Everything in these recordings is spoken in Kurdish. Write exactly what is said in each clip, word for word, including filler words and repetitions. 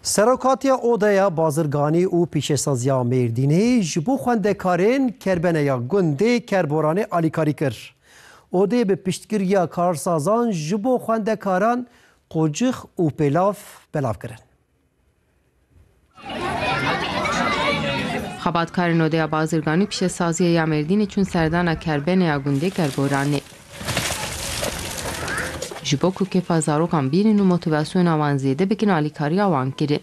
Serokatiya Odeya Bazirganî û Pîşesaziya Mêrdînê ji bo xwendekarên Kerbeneya Gundê Kerboranê alîkarî kir. Odê bi piştgiriya karsazan ji bo xwendekaran qoçix û pêlav belav kirin. Xebatkarên Odeya Bazirganî û Pîşesaziya ya Mêrdînê çûn serdana Kerbeneya Gundê Kerboranê. Ji bo ku kêfa zarokan bînin û motivasyona wan zêde bikin, alîkariya wan kirin.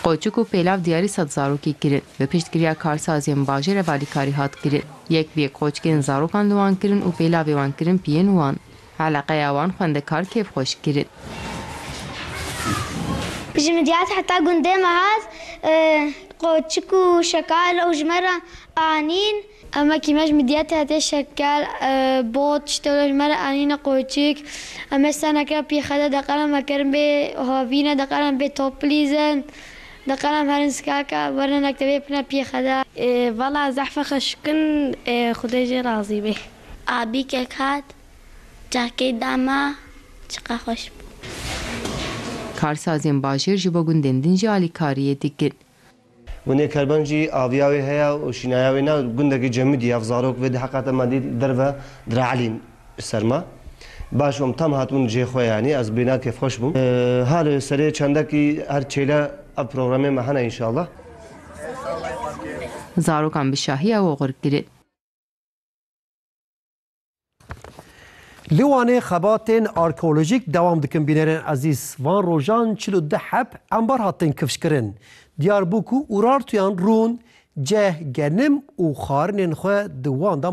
Qoçik û pêlav diyarî sed zarokî kirin. Bi piştgiriya karsaziyên bajêr ev alîkarî hat kirin. Yek bi yek qoçikên zarokan li wan kirin û pêlavê wan kirin piyên wan. Eleqeya wan xwendekar kêfxweş kirin. Ji Midyat heta gundê me hat, e, qoçik û şekal û ji me re anîn. Em wekî me ji Midyatê hatiye şekel, e, bot, tiştê wilo ji me re anîne qoçik. Em ê seneke pîxede deqelem me kirin bê havîne, deqelem bê top bilîzin. Deqelem herin sikaka, werine mektebê bikine pîxede. E, valla zehfe xeşkin, e, Xwedê jê razî bê. Abîkek hat, çekê dama, çiqa xweş bû. Karsazên bajêr ji bo gundên din jî alîkariyê dikin. Gundê Kerben jî aviya wê heye û şînaya wê ne gundekî cemidî ye. Ev zarok vê di heqata me dît derve diraelîn ser me. Baş bûm, tam hatibûn cihê xwe, yanî ez bêna kêfxweş bûm. Ee, halê serê çendekî her çêle ev programê me hene înşallah. Zarokan bi şahiya oxir kirin. Li Wanê xebatên arkeolojîk dewam dikin. Bînerên ezîz, van rojan çil û du heb embar hatin kifşkirin. Diyar bû ku Urartuyan rûn, ceh, genim û xwarinên xwe di wan de